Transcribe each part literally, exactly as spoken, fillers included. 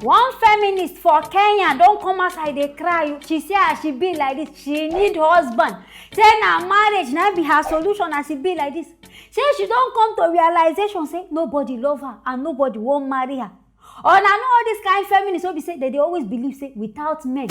One feminist for Kenya don come outside dey cry o. She say as she be like this, she need husband. Say na marriage na be her solution as she be like this. Say she don come to realization say nobody love her and nobody wan marry her. Una know all this kind feminist wey be say they dey always believe say without men,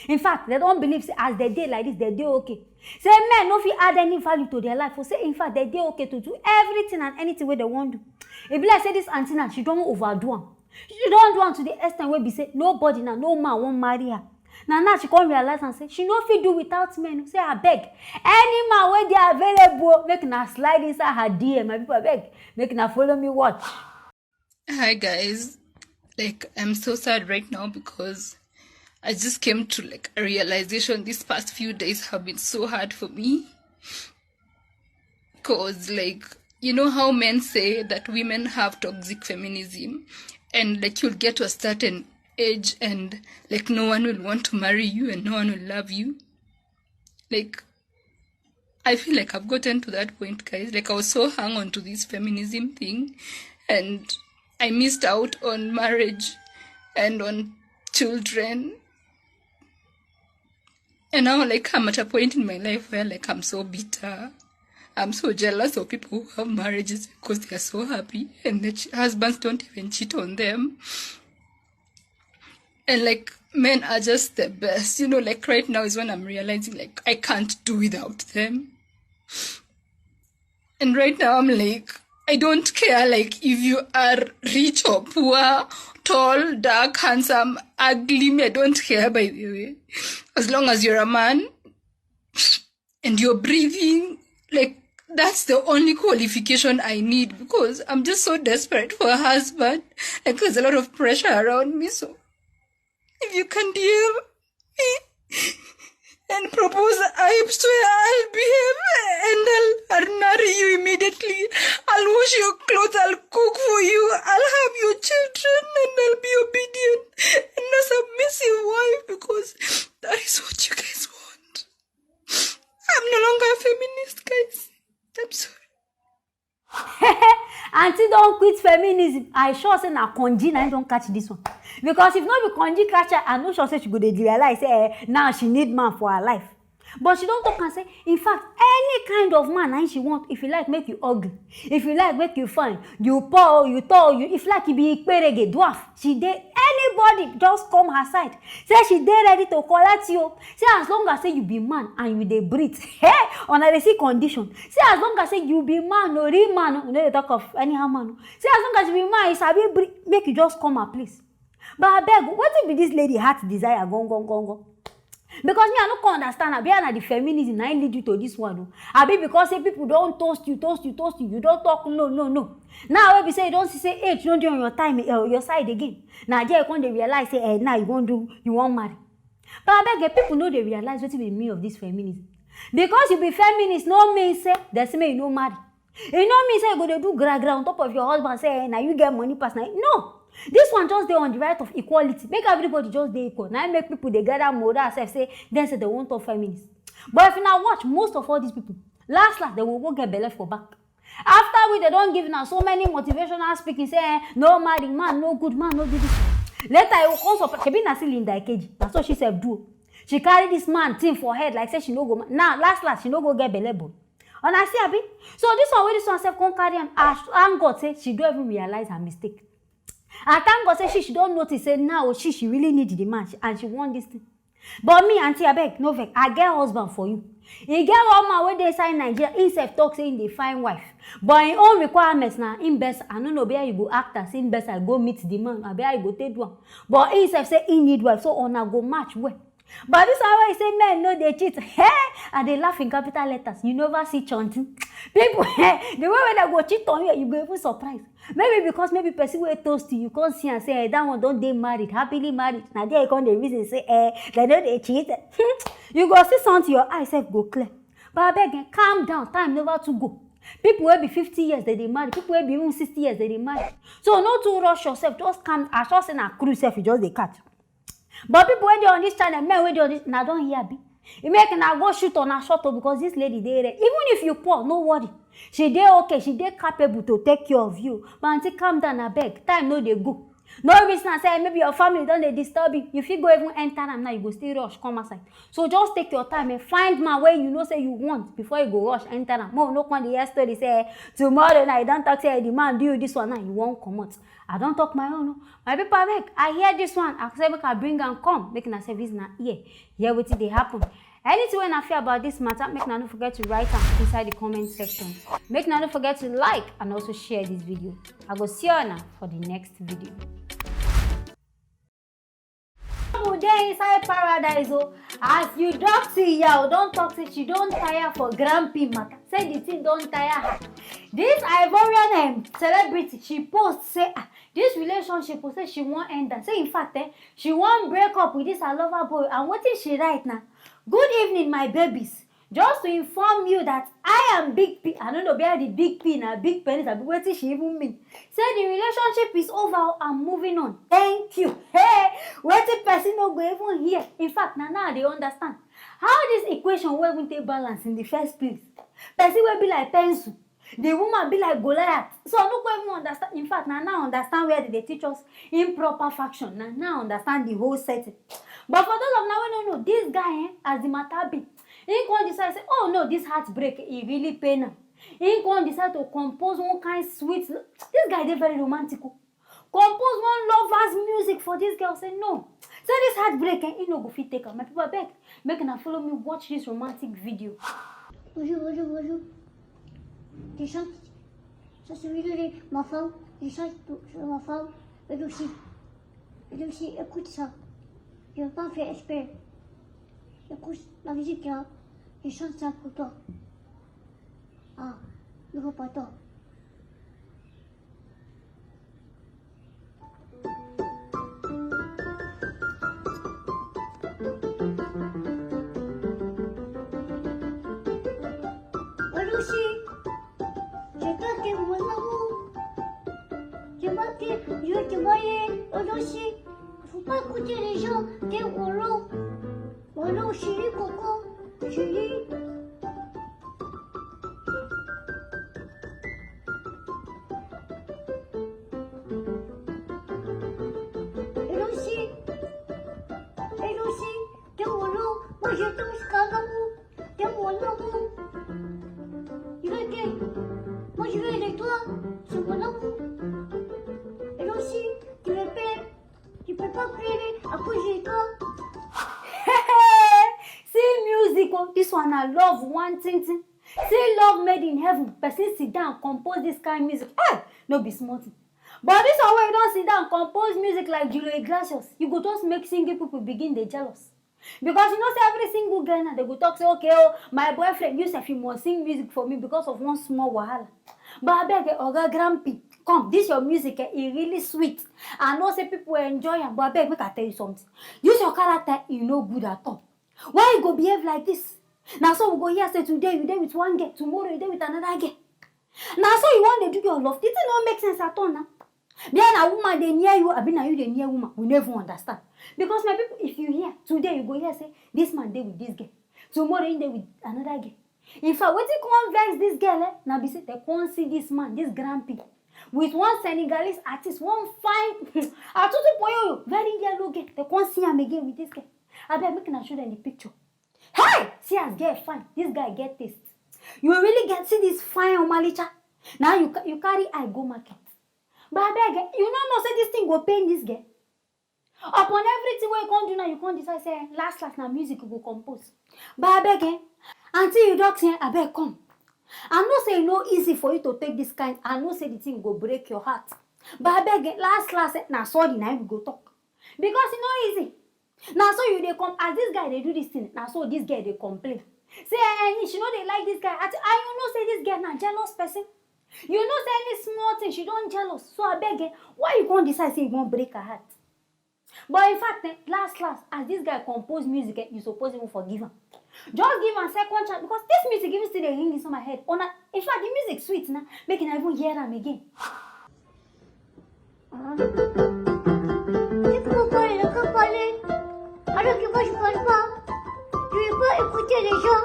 in fact, they don believe say as they dey like this, they dey okay. Say men no fit add any value to their life. For say, in fact, they dey okay to do everything and anything wey they wan do. E be like say this aunty now, she don overdo am. She don do am to the extent wey be say nobody now, no man wan marry her. Na now she come realize am say she no fit do without men. Say abeg, any man wey dey available, make una slide inside her D M. My people, abeg, make una follow me watch. Hi guys, like I'm so sad right now because I just came to like a realization. These past few days have been so hard for me. Cause like, you know how men say that women have toxic feminism, and like you'll get to a certain age and like no one will want to marry you and no one will love you. Like I feel like I've gotten to that point, guys. Like I was so hung on to this feminism thing, and I missed out on marriage and on children. And now, like, I'm at a point in my life where, like, I'm so bitter. I'm so jealous of people who have marriages because they are so happy and the ch- husbands don't even cheat on them. And like, men are just the best. You know, like, right now is when I'm realizing, like, I can't do without them. And right now, I'm like, I don't care, like, if you are rich or poor, tall, dark, handsome, ugly, me, I don't care, by the way. As long as you're a man and you're breathing, like, that's the only qualification I need because I'm just so desperate for a husband. Like, there's a lot of pressure around me, so if you can D M me and propose, I swear I'll behave and I'll, I'll marry you immediately. I'll wash your clothes, I'll cook for you, I'll have your children, and I'll be obedient and a submissive wife because that is what you guys want. I'm no longer a feminist, guys. I'm sorry. Aunty don quit feminism. I sure say na konji na him don catch this one. Because if no be konji catch her, I no sure say she go dey realize say eh, now she need man for her life. But she don talk am say, in fact, any kind of man na him she want. If you like, make you ugly. If you like, make you fine. You poor, you tall, you if like you be ikperege, dwarf. She dey anybody just come her side. Say she dey ready to collect you. Say as long as say you be man and you dey breathe. Hey, una dey see condition. Say as long as say you be man, no real man, no, we no dey talk of anyhow man. No. Say as long as you be man, you sabi breathe, make you just come her place. But abeg, wetin be this lady heart desire? Gong gong gong gong. Because me, I no come understand am. Abi na the feminism na him lead you to this one o? Abi because say people don toast you, toast you, toast you, you don talk no, no, no. Now wey be say you don see say age no dey on your time, eh, your side again. Na there you come dey realize say eh, now you wan do, you wan marry. But abeg, eh, people no dey realize wetin be the meaning of this feminism. Because you be feminist no mean say dem say make you no marry. E no mean say you go dey do gra gra on top of your husband say eh, na you get money pass na him. No. This one just dey on the right of equality. Make everybody just dey equal. Na him make people dey gather moral self say dem say dem wan talk feminist. But if una watch most of all these people, last last dem go go get belle for back. After we dem don give una so many motivational speaking say eh, no marry, man no good, man no do this. Later you go come surprise. Shebi na still Linda Ikeji. Na so she sef do o. She carry this man thing for head like say she no go ma- now last last she no go get belle born. Una see abi? So this one wey this one sef come carry am, I thank God say she don even realize her mistake. I thank God say she she don notice say now she she really need the man she, and she want this thing. But me, aunty, abeg no vex, I get husband for you. E get one man wey dey inside Nigeria, him sef talk say him dey find wife. But him own requirements na him best, I no know where you go act as him best, I go meet the man, abi how you go take do am. But him sef say he need wife, so una go match well. But this one wey say men no dey cheat, hey, I dey laugh in capital letters. You never see chanting. People, eh, the way wey dem go cheat on you, you go even surprise. Maybe because maybe person wey toast you, you come see am say eh, that one don dey married, happily married. Na there you come dey reason say eh, dem no dey cheat. You go see something, your eye sef go clear. But abeg, eh, calm down, time never too go. People wey be fifty years dem dey marry, people wey be even sixty years dem dey marry. So no too rush yourself, just calm. I sure say na cruise sef you just dey catch. But people wey dey on this channel, men wey dey on this, una don hear abi? E make una go shoot una shot o, because this lady dey rare. Even if you poor, no worry. She dey okay, she dey capable to take care of you. But aunty, calm down abeg, time no dey go. No reason am say maybe your family don dey disturb you, you fit go even enter am now, you go still rush come outside. So just take your time and find man wey you know say you want before you go rush enter am. Make we no come dey hear story say, eh, tomorrow now you don talk say, eh, the man do you this one, now you wan comot. I don talk my own o. My people, abeg, I hear this one, I say make I bring am come, make una service na ear. Hear wetin dey happen. Anything wey una feel about this matter, make una no forget to write am inside the comment section. Make una no forget to like and also share this video. I go see una for the next video. People dey inside paradise o. As you talk see ya, don talk say she don tire for Grand P matter. Say the thing don tire her. This Ivorian, um, celebrity, she post say, ah, this relationship o, say she wan end am. Say in fact, eh, she wan break up with this her lover boy. And wetin she write na, "Good evening, my babies. Just to inform you that I am Big P." I no know where the Big P na big penis, abi wetin she even mean. Say the relationship is over, I'm moving on. Thank you. Hey, wetin person no go even hear. In fact, na now I dey understand how this equation wey even take balance in the first place. Person wey be like pencil, the woman be like Goliath. So I no go even understand. In fact, na now I understand where they dey teach us improper faction. Na now I understand the whole setting. But for those of una wey no know, this guy, eh, as the matter be, he come decide say, oh no, this heartbreak, e really pain am. He come decide to compose one kind sweet. This guy dey very romantic o. Compose one lovers music for this girl. Say no. Say this heartbreak, eh, he no go fit take am. My people, abeg, make una follow me watch this romantic video. Bonjour, bonjour, bonjour. Descends. Ça, c'est lui, ma femme. Descends, c'est ma femme. Et aussi. Et aussi, écoute ça. Je vais pas faire exprès. Écoute la musique là. Je chante ça pour toi. Ah, ne vois pas toi. Moi aussi, je t'aime, mon amour. Tu m'as dit, je te voyais, moi aussi. Faut pas écouter les gens, t'es au long. Moi non, chérie, coco, chérie. Et aussi, et aussi, t'es au long. Moi, je t'aime jusqu'à l'amour. T'es mon amour. Il est gay. Moi, je veux de toi. C'est mon amour. Et aussi, tu me perds. Tu peux pas pleurer à cause de toi. See music o, this one na love one thing thing. See love made in heaven. Person sit down compose this kind music. Hey, no be small thing. But this one wey you don sit down compose music like Julio Iglesias, you go just make singing people begin dey jealous. Because you know say every single girl now, they go talk say, okay, oh, my boyfriend, you sef, you must sing music for me because of one small wahala. But abeg, eh, Oga Grand P, come, this your music, eh, e really sweet. I know say people enjoy am, but abeg, make I tell you something. Use your character, e no good at all. Why you go behave like this? Na so we go hear say today you dey with one girl, tomorrow you dey with another girl. Na so you wan dey do your love? The thing no make sense at all na. Then na woman dey near you, abi na you dey near woman? We no even understand. Because my people, if you hear today, you go hear say this man dey with this girl. Tomorrow, he dey with another girl. In fact, wetin come vex this girl, eh, na be say they come see this man, this Grand P, with one Senegalese artist, one fine atutu poyoyo, very yellow girl. They come see am again with this girl. Abeg, make una show them the picture. Hey, see as girl fine, this guy get taste. You really get, see this fine omalicha. Now you ca- you carry eye go market. But abeg, eh, you no know say this thing go pain this girl. Upon everything wey you come do now, you come decide say, eh, last last na music you go compose. But abeg, eh, aunty, you talk say, abeg come. I know say e no easy for you to take this kind. I know say the thing go break your heart. But abeg, eh, last last, eh, na sorry na we go talk. Because e no easy. Na so you dey come, as this guy dey do this thing, na so this girl dey complain. Say, eh, she no dey like this guy. At, and you know say this girl na jealous person. You know say any small thing, she don jealous. So abeg, eh, why you come decide say you wan break her heart? But in fact, eh, last last, as this guy compose music, eh, you suppose even forgive am. Just give am second chance, because this music even still dey ring inside my head. Una, in fact, the music sweet na, make una even hear am again. Hein? C'est pourquoi il ne peut pas parler alors que moi je parle pas. Tu veux pas écouter les gens.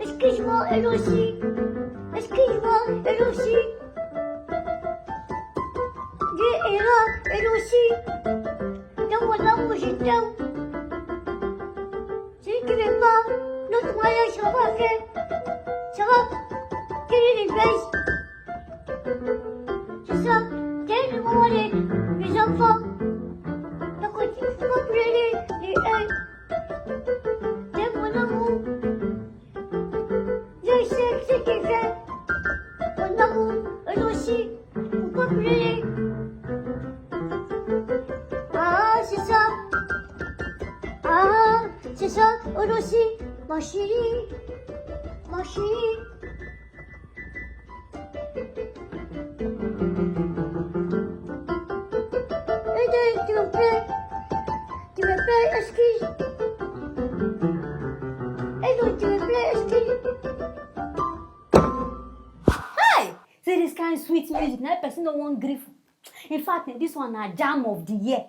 Excuse-moi, elle aussi. Excuse-moi, elle aussi. Dieu Et aussi, dans mon amour, je t'aime. Si tu veux pas, notre mariage, ça va faire. Ça va créer des baisses. C'est ça, t'es le moment des, des enfants. Donc, tu peux pas pleurer les uns. T'es mon amour. Je sais ce que tu fais. Mon amour, elle aussi. Faut pas pleurer. Ah, c'est ça. Ah, c'est ça, elle aussi. Ma chérie, ma chérie. Aide, tu me plais. Tu me plais, excuse. Aide, tu me plais, excuse. Hey! See this kind sweet music, na person no wan gree for. In fact, eh, this one na jam of the year.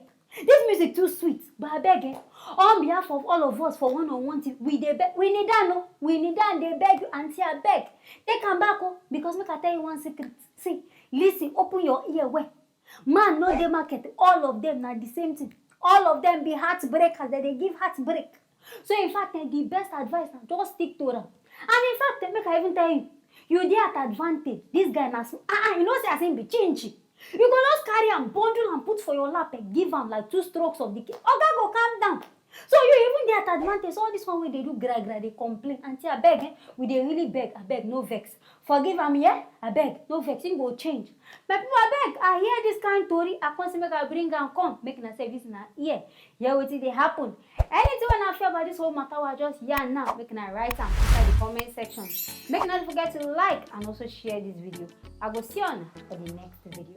This music too sweet, but abeg, eh, on behalf of all of us for one on one thing, we dey beg, we need that, no, we need that, dey beg you, auntie, abeg, take am back, oh, because make I tell you one secret. See, listen, open your ear well. Man no dey market, all of them na the same thing. All of them be heartbreakers, they dey give heartbreak. So in fact, eh, the best advice na just stick to am. And in fact, eh, make I even tell you, you dey at advantage. This guy na sm- ah, ah, you know say as him be change. You go just carry am, bundle am, put for your lap, eh, give am like two strokes of the cane. Oga go calm down. So you even dey at advantage. So all this one wey dey do gra gra, dey complain. Auntie, abeg, eh, we dey really beg. Abeg, no vex. Forgive am, yeah? Abeg, no vex. Him go change. My people, abeg, I hear this kind tori. I come say make I bring am come. Make una service na ear. Hear wetin dey happen. Anything wey una feel about this whole matter wey I just yarn now, make una write am inside the comment section. Make una no forget to like and also share this video. I go see una for the next video.